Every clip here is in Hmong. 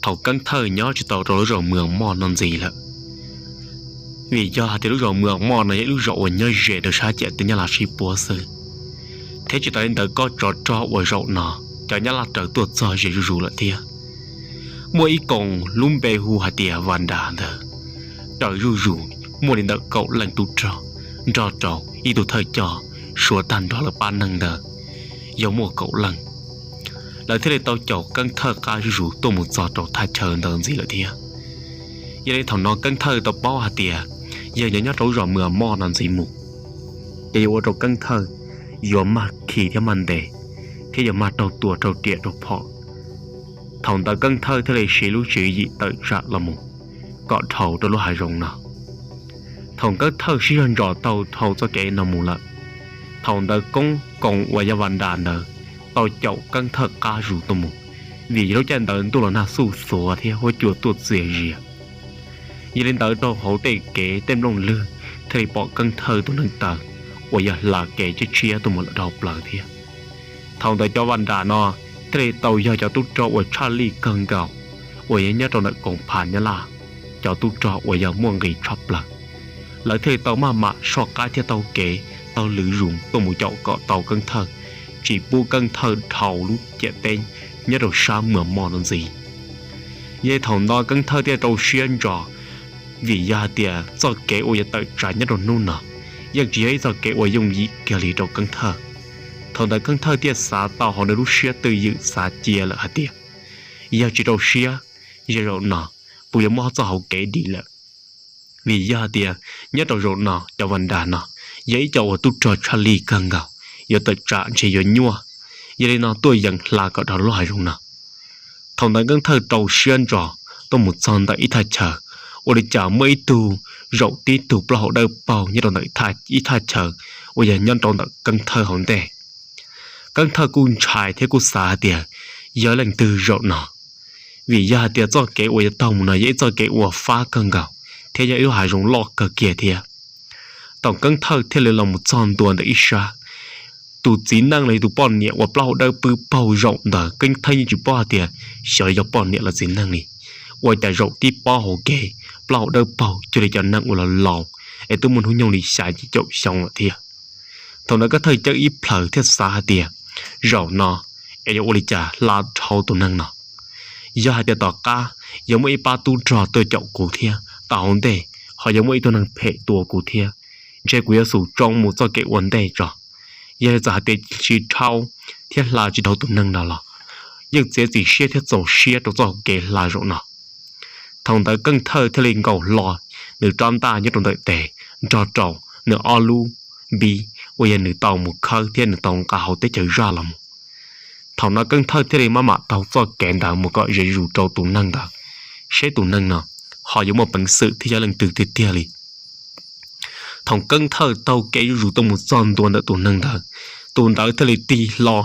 thaum Keeb Thawj nyob tsis tau rau lub zos Mws Moj no ntxiv lawm. Vim yog hais tias lub zos Mws Moj no yog ib lub zos uas nyob ze rau sab ciam teb Nyab Laj sib puab xwb, thiab tsis tas li ntawd kob tsov rog uas zaum no cov Nyab Laj raws tuaj txog ze zuj zus lawm thiab. Muaj ib koom lub npe hu hais tias Vas Nras ntawd raws zuj zus, muaj li ntawm kaum leej tub rog nrog rau ib tug thawj coj, suav tag nrho lawv pab neeg ntawd yog muaj kaum leej. Lawv thiaj li tau caum Keeb Thawj qab zuj zus tuaj mus txog rau thaj chaw ntawd ntxiv lawm thiab. Yog li thaum no Keeb Thawj tau paub hais tias yog nyob nyob rau lub zos Mws Moj no ntxiv mus, ces yuav ua rau Keeb Thawj yuav maj khi thiab maj ntes, thiab yuav maj raug tua raug riam raug phom. Thaum ntawd Keeb Thawj thiaj li siv lub tswv yim tawm tsam los mus kom dhau rau lub hav zoov no. Thaum Keeb Thawj sib zog ntsos tau dhau txoj kev no mus lawm, thaum ntawd koob koom uas yog Vas Nras ntawd tau caum Keeb Thawj qab zus tuaj mus, vim yog lub caij ntawd ntuj los nag xuj xuav thiab huab cua tuaj txias zias. Yog li ntawd rau hauv tej kev tej nplooj lwg thiaj li pom Keeb Thawj tus neeg taw uas yog hla kev tshiab tshiab tuaj mus lawm dhau plaws thiab. Thaum ntawd cov Vas Nras no thiaj li tau yog cov tub rog uas tshaj lij kawg nkaus uas yog nyob rau ntawm koom phav Nyab Laj, cov tub rog uas yog muaj nqis tshaj plaws. Lawv thiaj li tau maj mam soj qab thiab taug kev taug lwm zus tuaj mus caum kom tau Keeb Thawj, tsis pub Keeb Thawj dhau lub ciam teb nyob rau sab Mws Moj no ntxiv. Yog li thaum no Keeb Thawj thiaj rau siab ntso, vim yog hais tias txoj kev uas yuav tawm tsam nyob rau hnub no yeej tsis yog ib txoj kev uas yooj yim kiag li rau Keeb Thawj. Thaum ntawd Keeb Thawj thiaj xav tau hauv nws lub siab twj ywm xav cia lawm hais tias, yog tsis rau siab, yog zaum no kuv yuav muab txoj hauv kev dim lawm. Vim yog hais tias nyob rau zaum no cov Vas Nras no yog ib co uas tub rog tshaj lij kawg nkaus, yuav tawm tsam ntshe yuav nyuaj. Yog li no tuaj yees hla kom dhau lub hav zoov no. Thaum ntawd Keeb Thawj rau siab ntso tuaj mus txog ntawm ib thaj chaw, ua li cas muaj ib tug zaum tib tug plaub hau dawb paug nyob rau ntawm ib thaj chaw uas yog nyob rau ntawm Keeb Thawj hauv ntej. Keeb Thawj kuj ntshai thiab kuj xav hais tias yog leej twg zaum no, vim yog hais tias txoj kev uas yuav taug mus no yog ib txoj kev uas fab kawg nkaus thiab yog ib lub hav zoov loj kawg kiag thiab. Thaum Keeb Thawj thiaj li los mus txog ntua ntawm ib sab, tus txiv neej los yog tus poj niam uas plaub hau dawb pw paug zaum ntawd Keeb Thawj yeej tsis paub hais tias xyov yog poj niam los txiv neej li. Ua cas zaum tib pob hauv kev, plaub hau dawb paug cuag li cov neeg uas laus laus es twb muaj hnub nyoog li xya caum xyoo lawm thiab. Thaum ntawd Keeb Thawj ceeb ib plhaws thiaj xav hais tias, zaum no es yuav ua li cas hla dhau tus neeg no. Yog hais tias tom qab yuav muaj ib pab tub rog tuaj caum kuv thiab tom hauv ntej ho yuav muaj ib tug neeg phem tua kuv thiab, ntshe kuv yuav xum tsoo mus txoj kev ua ntej tso. Yog li txawm hais tias tsis dhau thiab hla tsis dhau tus neeg no los yeej txiav txim siab thiab txaus siab rau txoj kev hla zaum no. Thaum ntawd Keeb Thawj thiaj li nkaus hlo nws rab ntaj nyob rau ntawm tes nrog rau nws ob lub npib uas yog nws tau mus khawb thiab nws tau nqa hauv teb chaws zaj los mus. Thaum no Keeb Thawj thiaj li maj mam taug txoj kev ntawd mus kom ze zus rau tus neeg ntawd, seb tus neeg no ho yuav muaj peev xwm thiab yog leej twg tiag tiag li. Thaum Keeb Thawj taug kev zuj zus tuaj mus txog ntua ntawm tus neeg ntawd, tus ntawd thiaj li tig hlo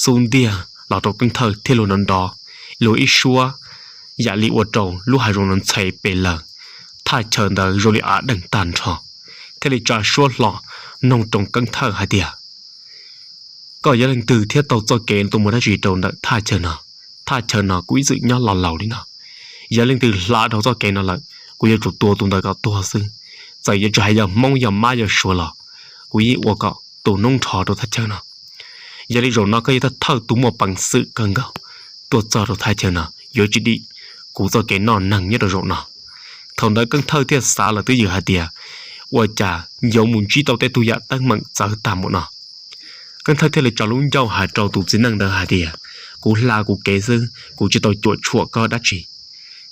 xub ntiag los rau Keeb Thawj thiab luag nrov nrov, luag ib suab yam li ua rau lub hav zoov no ntxhais pes lawg, thaj chaw ntawd zoo li av deej tag nrho, thiaj li tsa suab hlo noog rau Keeb Thawj hais tias, koj yog leej twg thiab taug txoj kev tuaj mus dab tsi rau ntawm thaj chaw no? Thaj chaw no kuv ib txwm nyob los laus li no, yog leej twg hla dhau txoj kev no lawm, kuv yuav tsum tua tus ntawd kom tuag xwb. Txawm yuav tsis hais yog Hmoob yog Mab yog Suav los kuv yeej ua kom tu noob nrho rau thaj chaw no. Yog li zaum no koj yog thawj thawj tus muaj peev xwm kawg nkaus tuaj txog rau thaj chaw no, yuav tsis dim kuv txoj kev noj neeg nyob rau zaum no. Thaum ntawd Keeb Thawj thiaj xav lawm twb ywm hais tias, ua cas yuav mus ntsib tau tej tug yam teeb meem txawv tag npaum no. Keeb Thawj thiaj li tso lub ncauj hais rau tus txiv neej ntawd hais tias, kuv hla kuv kev xwb, kuv tsis tau cuam tshuam koj dab tsi,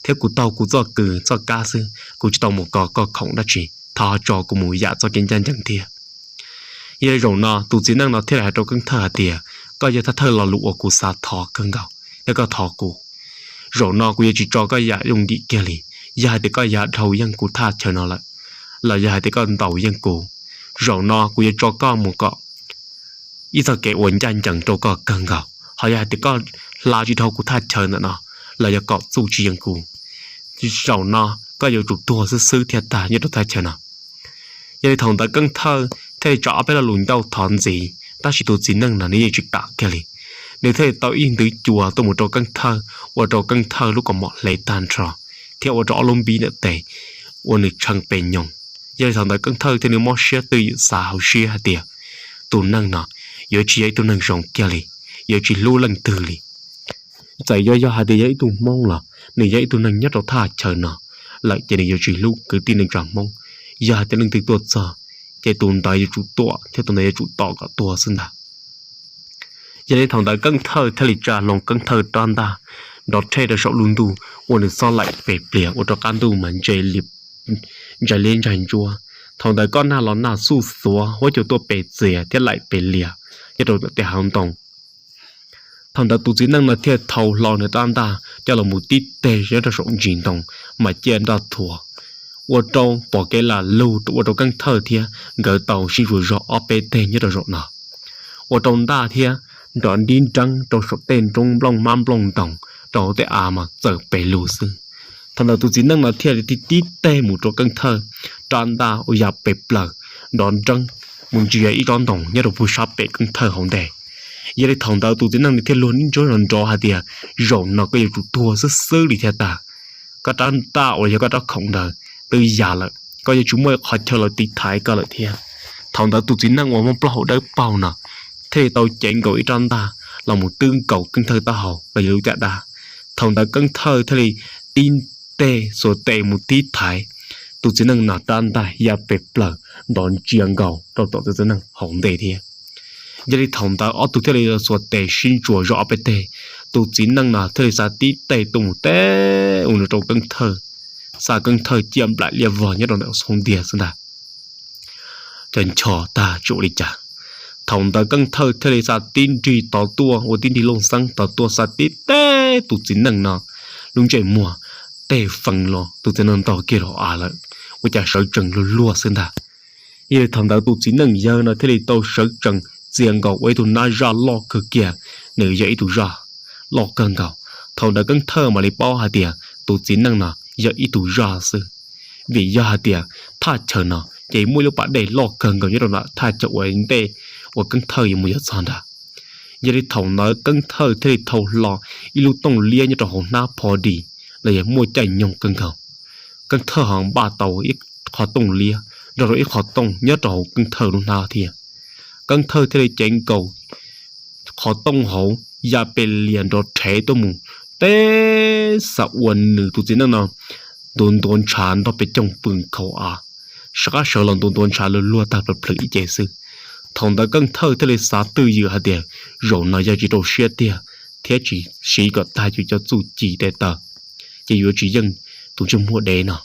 thiab kuv taug kuv txoj kws txoj kab xwb, kuv tsis tau mus kov koj khoom dab tsi, thov tso kuv mus yam txoj kev ncaj ncees thiab. Yog li zaum no tus txiv neej no thiaj li hais rau Keeb Thawj hais tias, koj yog thawj thawj lo lus uas kuv xav thov kawg nkaus, yog koj thov kuv, zaum no kuv yuav tsis tso koj yam yooj yim kiag li. Yog hais tias koj ya dhau yeej kuv thaj chaw no lawm, los yog hais tias koj ntaus yeej kuv, zaum no kuv yuav tso koj mus kom ib txoj kev uas ncaj ncees rau koj kawg nkaus. Ho yog hais tias koj hla tsis dhau kuv thaj chaw ntawm no, los yog kom txuj tsis yeej kuv, zaum no koj yuav tsum tuag xwb xwb thiaj tag nyob rau thaj chaw no. Yog li thaum ntawd Keeb Thawj thiaj li tso ob peb lo lus ncauj thov ntxiv, tab sis tus txiv neej no nws yeej tsis kam kiag li. nws thiaj li tau ib ntwv cua tuaj mus rau Keeb Thawj, ua rau Keeb Thawj lub kaus mom hle tag nrho, thiab ua rau ob lub npib ntawm tes uas nws tshee pes nyoos. Yog li thaum ntawd Keeb Thawj thiaj li mob siab twj ywm xav hauv siab hais tias, tus neeg no yuav tsis yog ib tug neeg zoo kiag li, yuav tsis hlub leej twg li. Txawm yog yog hais tias yog ib tug Hmoob los nws yog ib tug neeg nyob rau thaj chaw no lawm ces nws yuav tsis hlub kwv tij neej tsa Hmoob. Yog hais tias leej twg tuaj txog ces tus ntawd yuav tsum tuam thiab tus ntawd yuav tsum tom kom tuag xwb ntag. Yog li thaum ntawd Keeb Thawj thiaj li tsa hlo Keeb Thawj rab ntaj nrov rhe rau saum lub ntuj uas nws xob laim pes pliag ua rau qab ntuj mas ntsa liab ntsa ntsuab. Thaum ntawd kob nag los nag xuj xuav, huab cua tuaj pes txias thiab laim pes liag nyob rau tej hav ntoo. Thaum ntawd tus txiv neej no thiaj thau hlo nws rab ntaj coj los mus tib teg nyob rau saum ntsis ntoo, mas ciaj nroj thuav, ua rau pom kev lam lug ua rau Keeb Thawj thiab nkawd tau sib ntsuas zog ob peb teg nyob rau zaum no, ua rau ntaj thiab nrov nrib nreeb rau saum tej nroob nplooj hmab nplooj ntoos rau hauv tej av mas txawm pes lug xwb. Thaum ntawd tus txiv neej no thiaj li tib teg mus rau Keeb Thawj rab ntaj uas ya pes plaws, nrov nreeb mus ntsia ib tsob ntoo nyob rau puag sab pem Keeb Thawj hauv ntej. Yog li thaum ntawd tus txiv neej nws thiaj luag ib ntsab nrov nrov hais tias, zaum no koj yuav tsum tuag xwb xwb li thiaj tag. Koj rab ntaj uas yog koj rab khoom ntawd twb ya lawm, koj yuav tsis muaj qhov chaw los tiv thaiv koj lawm thiab. Thaum ntawd tus txiv neej uas muaj plaub hau dawb paug no thiaj li tau cev nkaus ib rab ntaj los mus twb nkaus Keeb Thawj taub hau los yog lub caj dab. Thaum ntawd Keeb Thawj thiaj li tib teg xuas tes mus tib thaiv, tus txiv neej no rab ntaj ya pes plaws nrov ntsia nkaus rau tom tus txiv neej hauv ntej thiab. Yog li thaum ntawd ob tug thiaj li xuas tes sib ntsuas zog ob peb teg, tus txiv neej no thiaj li xa tib teg tuaj mus teb ua nws rau Keeb Thawj, xa Keeb Thawj ciaj nplaim liab vog nyob rau ntawm xub ntiag xwb ntag. Cov nchos tag tsis ua li cas, thaum ntawd Keeb Thawj thiaj li xa tib nrig tod tuaj ua tib nrig looj xeeb tod tuaj xa tib teg tus txiv neej no lub ntsej muag, teg fees los tus txiv neej ntaug kiag rau av lawm, ua cas sawv tsees luag luag xwb ntag. Yog li thaum ntawd tus txiv neej yawg no thiaj li tau sawv tsees txia nkaus ua ib tug nab zaj loj kawg kiag, nws yog ib tug zaj loj kawg nkaus. Thaum ntawd Keeb Thawj mam li paub hais tias tus txiv neej no yog ib tug zaj xwb, vim yog hais tias thaj chaw no ces muaj ib lub pas dej loj kawg nkaus nyob rau ntawm thaj chaw ua ntej uas Keeb Thawj yuav mus yuav txog ntag. Yog li thaum ntawd Keeb Thawj thiaj li thau hlo ib lub tooj liab nyob rau hauv hnab pho di los yog muaj caij nyoog kawg nkaus. Keeb Thawj ho npaj tau ib qho tooj liab nrog rau ib qho tooj nyob rau hauv Keeb Thawj lub hnab thiab. Keeb Thawj thiaj li cev nkaus qhov tooj hauv ya pes lias nrov rhev tuaj mus teb xa ua nws tus txiv neej no ntuav ntuav ntshav nrog pes coog pw nkhaus av, sawv qab sawv los ntuav ntuav ntshav luag luag tag plawv plhws ib ce xwb. Thaum ntawd Keeb Thawj thiaj li xav twj ywm hais tias, zaum no yog tsis rau siab tiag thiab tsis siv kom tag yus cov txuj ci tes taw, ces yuav tsis yeej tus ntsej muag dev no.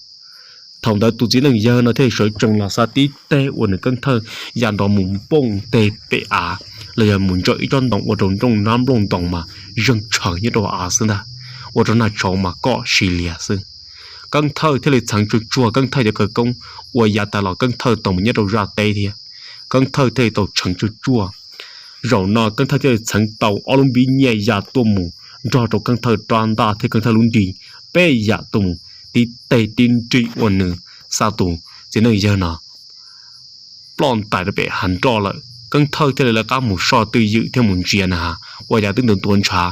Thaum ntawd tus txiv neej yawg no thiaj li sawv tsees los xa tib teg ua nws Keeb Thawj ya nrov mus npooj teg pem av los yog mus ntsaws ib tsob ntoo ua rau nrooj nab nplooj ntoos mas zeeg tshaws nyob rau av xwb ntag, ua rau nag tshauv mas kom si lias xwb. Keeb Thawj thiaj li txheev tsuag tsuag Keeb Thawj cov khawv koob uas yav tas los Keeb Thawj tau mus nyob rau zaj teb thiab. Keeb Thawj thiaj li tau txheev tsuag tsuag. Zaum no Keeb Thawj thiaj li txheev tau ob lub npib nyiaj ya tuaj mus nrog rau Keeb Thawj rab ntaj thiab Keeb Thawj lub nrig peb yam tuaj mus tib teg tib nrig ua nws xa tus txiv neej yawg no ploj ntais rau pem hav nroj lawm. Keeb Thawj thiaj li lawv qab mus soj twj ywm thiab mus ntsia na has ua cas twb ntuav ntuav ntshav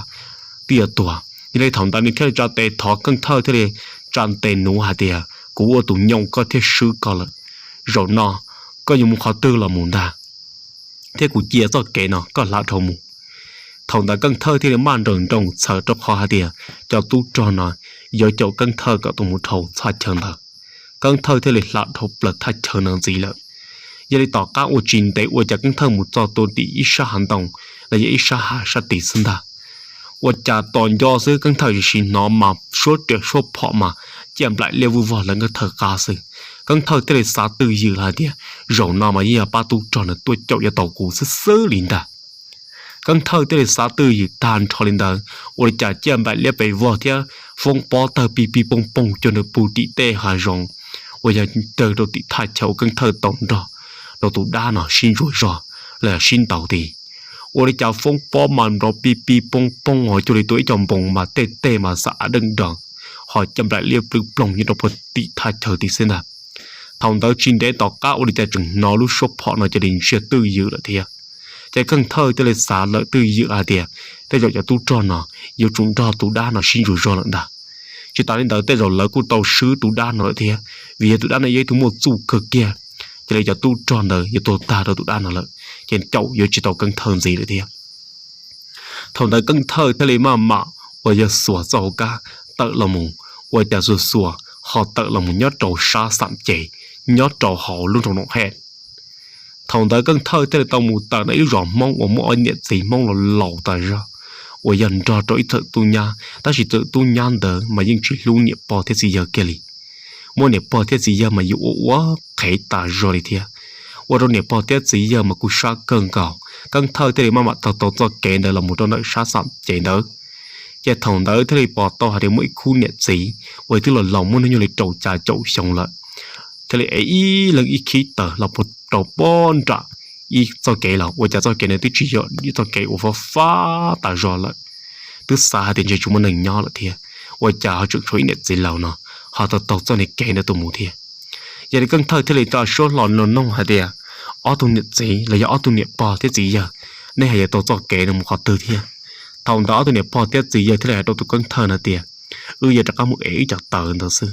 twb yuav tuag. Yog li thaum ntawd nws thiaj li tsa tes thov Keeb Thawj thiaj li tsa tes nuv hais tias, kuv ua tus nyooj koj thiaj swb koj lawm, zaum no koj yuav mus qhov twg los mus ntag, thiab kuv cia txoj kev no koj hla dhau mus. Thaum ntawd Keeb Thawj thiaj li maj nroos nroos txhawm rau qhov hais tias cov tub rog no yuav caum Keeb Thawj kom tuaj mus dhau thaj chaw ntawd. Keeb Thawj thiaj li hla dhau plaws thaj chaw no ntxiv lawm. Yog li tom qab ua tsis ntev ua cas Keeb Thawj mus txog tua tim ib sab hav ntoo los yog ib sab hav sab tid xwb ntag. Ua cas tos nco xwb Keeb Thawj tsis siv hnov mas suab riam suab phom mas ciaj nplaim liab vwj vog lawv Keeb Thawj qab xwb. Keeb Thawj thiaj li xav twj ywm hais tias, zaum no mas yeej yog pab tub rog nws tuaj caum yuav tau kuv xwb xwb li ntag. Keeb Thawj thiaj li xav twj ywm tag nrho li ntawd, ua li cas ciaj nplaim liab pes vog thiab foob pob tawg pig pig pooj pooj cuag nws pug tim tej hav zoov uas yog tawg rau tim thaj chaw uas Keeb Thawj tau nrog rau tus dab no sib ntsuas zog los sib ntaus tid. Ua li cas foob pob mas nrov pig pig pooj pooj ho cuag li tua ib co npoos mas tej teg mas xav deej daws, ho ciaj nplaim liab plwb ploog nyob rau puag tim thaj chaw tid xwb ntag. Thaum ntawd tsis ntev tom qab ua li cas tseem hnov lub suab phom no cia li ntsiag twj ywm lawm thiab. Ces Keeb Thawj thiaj li xav lawm twj ywm hais tias, tej zaum cov tub rog no yuav tsum nrog tus dab no sib ntsuas zog lawm ntag. Tsis tas li ntawd tej zaum lawv kuj tau swb tus dab no lawm thiab, vim yog tus dab no yog ib tug muaj txuj kawg kiag, ces li cov tub rog ntawd yuav tuag tag rau tus dab no lawm, ces caum yuav tsis tau Keeb Thawj ntxiv lawm thiab. Thaum ntawd Keeb Thawj thiaj li maj mam uas yog xuas txoj hauv kab tawm los mus, ua cas xuas xuas ho tawm los mus nyob rau sab xam cev, nyob rau hauv lub nroog Noom Hej. Thaum ntawd Keeb Thawj thiaj li tau mus tawm ntawm ib lub zos Hmoob uas muaj ob niam txiv Hmoob los laus tas zog, uas yog nrog rau ib txawm tub nyab, tab sis txawm tub nyab ntawd mas yeej tsis hlub niam pog thiab txiv yawg kiag li. Muab niam pog thiab txiv yawg mas yuav ua ua qhev tas zog li thiab, ua rau niam pog thiab txiv yawg mas kuj sab kawg nkaus. Keeb Thawj thiaj li maj mam taug tau txoj kev ntawd los mus rau ntawm sab xam cev ntawd. Ces thaum ntawd thiaj li pom tau hais tias muaj ib khub niam txiv uas twb los laus muaj hnub nyoog li rau xya caum xyoo lawm, thiaj li ev ib leeg ib khib taws los puag rau pob nram ib txoj kev los ua cas txoj kev ntawd twb tsis yog ib txoj kev uas fab fab tas zog lawm, twb xav hais tias ntshe tsis muaj neeg nyob lawm thiab, ua cas ho tseem tshuav ib niam txiv laus no ho taug taug txoj niag kev ntawd tuaj mus thiab. Yog li Keeb Thawj thiaj li tau suab hlo no noog hais tias, ob tug niam txiv los yog ob tug niam pog thiab txiv yawg, nej hais yuav taug txoj kev no mus qhov twg thiab? Thaum ntawd ob tug niam pog thiab txiv yawg thiaj li hais rau tus Keeb Thawj no tias, wb yuav rov qab mus ev wb cov taws ntawd xwb,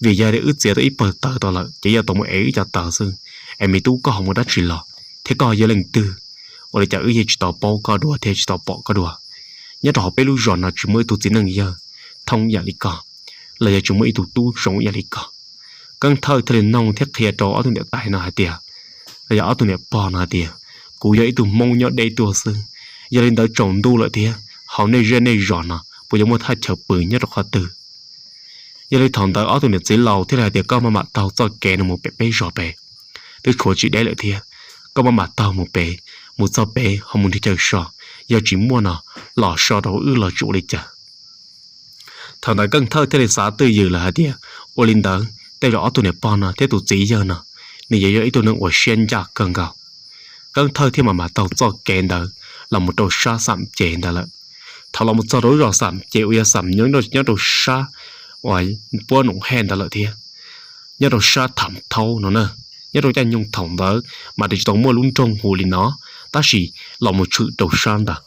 vim yog li wb txiav tau ib pawg taws tau lawm ces yuav tau mus ev wb cov taws xwb, es me tub koj ho mus dab tsi los, thiab koj yog leej twg, ua li cas wb yeej tsis tau paub koj dua thiab tsis tau pom koj dua. Nyob rau hauv peb lub zos no tsis muaj ib tug txiv neej yawg thoob yam li koj, los yog tsis muaj ib tug tub zoo yam li koj. Keeb Thawj thiaj li noog thiab qhia rau ob tug niam tais no hais tias, los yog ob tug niam pog no hais tias, kuv yog ib tug Hmoob nyob deb tuaj xwb, yog li ntawd tsaus ntuj lawm thiab hauv nej zej nej zos no puas yuav muaj thaj chaw pw nyob rau qhov twg? Yog li thaum ntawd ob tug niam txiv laus thiaj li hais tias, koj maj mam taug txoj kev no mus pem peb zos pem, twb tshuav tsis deb lawm thiab, koj maj mam taug mus pem, mus txog pem ho mus nrhiav chaw so, yog tsis muaj no los so rau wb los tsis ua li cas. Thaum ntawd Keeb Thawj thiaj li xav twj ywm lawm hais tias, ua li ntawd tej zaum ob tug niam pog no thiab tus txiv yawg no, nws yuav yog ib tug neeg uas siab ncaj kawg nkaus. Keeb Thawj thiaj mam mam taug txoj kev ntawd los mus rau sab xam cev ntawd lawm. Thaum los mus txog rau lub zos xam cev uas yog xam nyob rau sab uas puab Noom Hej ntawd lawm thiab, nyob rau sab Tham Thaub no na. Nyob rau caij nyoog thaum ntawd mas twb tsis tau muaj lub nroog hu li no, tab sis los mus tshwm rau sab ntawd.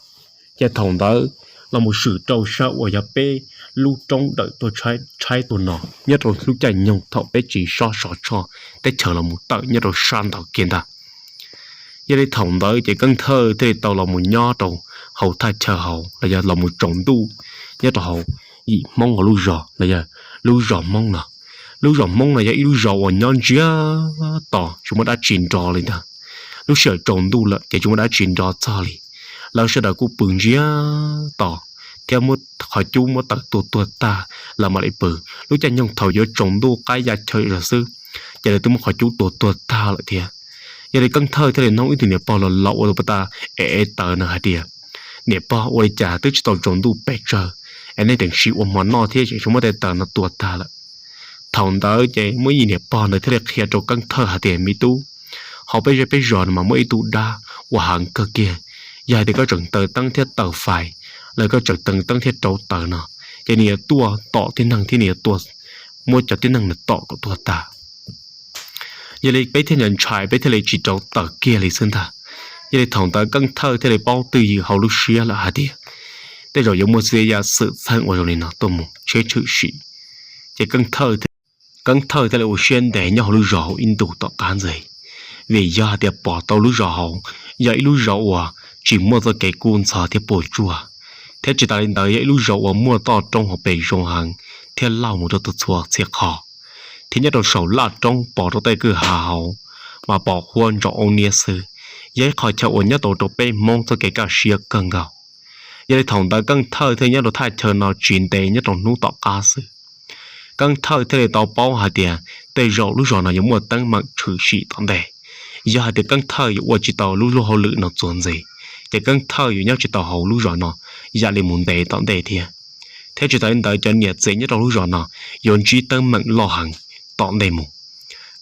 Ces thaum ntawd los mus tshwm rau sab uas yog peb lub roob dawm tuaj tshaib tuaj no, nyob rau lub caij nyoog thaum peb tsiv sob sov tshoj teb chaws los mus tawm nyob rau sab ntawd kiag ntag. Yog li thaum ntawd ces Keeb Thawj thiaj li tau los mus nyob rau hauv thaj chaw hauv los yog los mus tsaus ntuj nyob rau hauv yim Hmoob hauv lub zos los yog lub zos Hmoob no. Lub zos Hmoob no yog ib lub zos uas nyob ntsiag to tsis muaj dab tsi nrov li ntag. Lub sij hawm tsaus ntuj lawm ces tsis muaj dab tsi nrov txog li. Lawv sawv daws kuj pw ntsiag to thiab muab qhov cub muab tawm tua tuag tag lawv mam li pw. Lub caij nyoog thaum yuav tsaus ntuj qaib ya chaw zog xwb, ces lawv twb muab qhov cub tua tuag tag lawm thiab. Yog li Keeb Thawj thiaj li noog ib tug niam pog los laus ua tus puag ta ev ev taws no hais tias, niam pog, ua li cas twb tsis tau tsaus ntuj pes tsawg es nej tseem siv ua hmo noj thiab tseem muab tej taws no tua tag lawm? Thaum ntawd ces muaj ib niam pog ntawd thiaj li qhia rau Keeb Thawj hais tias, me tub, hauv peb zej peb zos no mas muaj ib tug dab uas heev kawg kiag. Yog hais tias koj tseem taws teeb thiab taws fais, los koj tseem taws teeb thiab rauv taws no, ces nws yuav tuaj tom tib neeg thiab nws yuav tuaj muab cov tib neeg no tom kom tuag tag. Yog li peb thiaj ntshai, peb thiaj li tsis rauv taws kiag li xwb ntag. Yog li thaum ntawd Keeb Thawj thiaj li paub twj ywm hauv lub siab lawm hais tias, tej zaum yuav muaj txhia yam xwm txheej ua zoo li no tuaj mus tsheb tshwm sim. Ces Keeb Thawj thiaj li ua siab ntev nyob hauv lub zos hauv ib ntus tom qab ntxiv, vim yog hais tias pom tau lub zos hauv yog ib lub zos uas tsis muaj txoj kev kub ntxhov thiab puas tsuaj, thiab tsis tas li ntawd yog ib lub zos uas muaj toj roob hauv pes zoo heev thiab lauj mus rau txhua txhia qho, thiab nyob rau saum laj roob pom rau tej kwj ha hauv mas pom huab ntsaum oob niab xwb, yog ib qho chaw uas nyob tau rau peb Hmoob txoj kev kaj siab kawg nkaus. Yog li thaum ntawd Keeb Thawj thiaj nyob rau thaj chaw no tsis ntev nyob rau hnub tom qab xwb. Keeb Thawj thiaj li tau paub hais tias tej zaum lub zos no yuav muaj teeb meem tshwm sim tom ntej. Yog hais tias Keeb Thawj yuav ua tsis tau lub luag hauj lwm no txuas ntxiv, ces Keeb Thawj yuav nyob tsis tau hauv lub zos no yam li mus ntev tom ntej thiab. Thiab tsis tas li ntawd cov niam txiv nyob rau lub zos no yuav ntsib teeb meem loj heev tom ntej mus.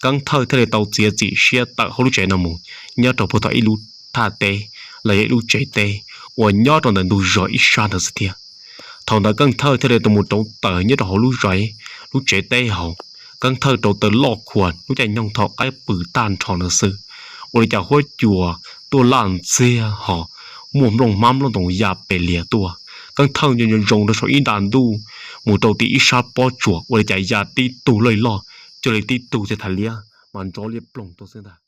Keeb Thawj thiaj li tau txiav txim siab tawm hauv lub tsev no mus nyob rau puag tom ib lub thaj teb los yog ib lub tsev teb uas nyob rau ntawm ntug zos ib sab ntawd xwb thiab. Thaum ntawd Keeb Thawj thiaj li tau mus rauv taws nyob rau hauv lub zos, lub tsev teb hauv. Keeb Thawj rauv taws loj khuav lub caij nyoog thaum qaib pw tag nrho ntawd xwb, ua li cas huab cua tuaj laj ntxiag ho muaj nplooj hmab nplooj ntoos ya pes liag tuaj. Keeb thawj nco nco ntsoov rau saum ib nta ntuj mus rau tim ib sab pob tsuas ua li cas ya tib tug loj loj, cuag li tib tug ceg thas liab mas nrov liab ploog tuaj xwb ntag.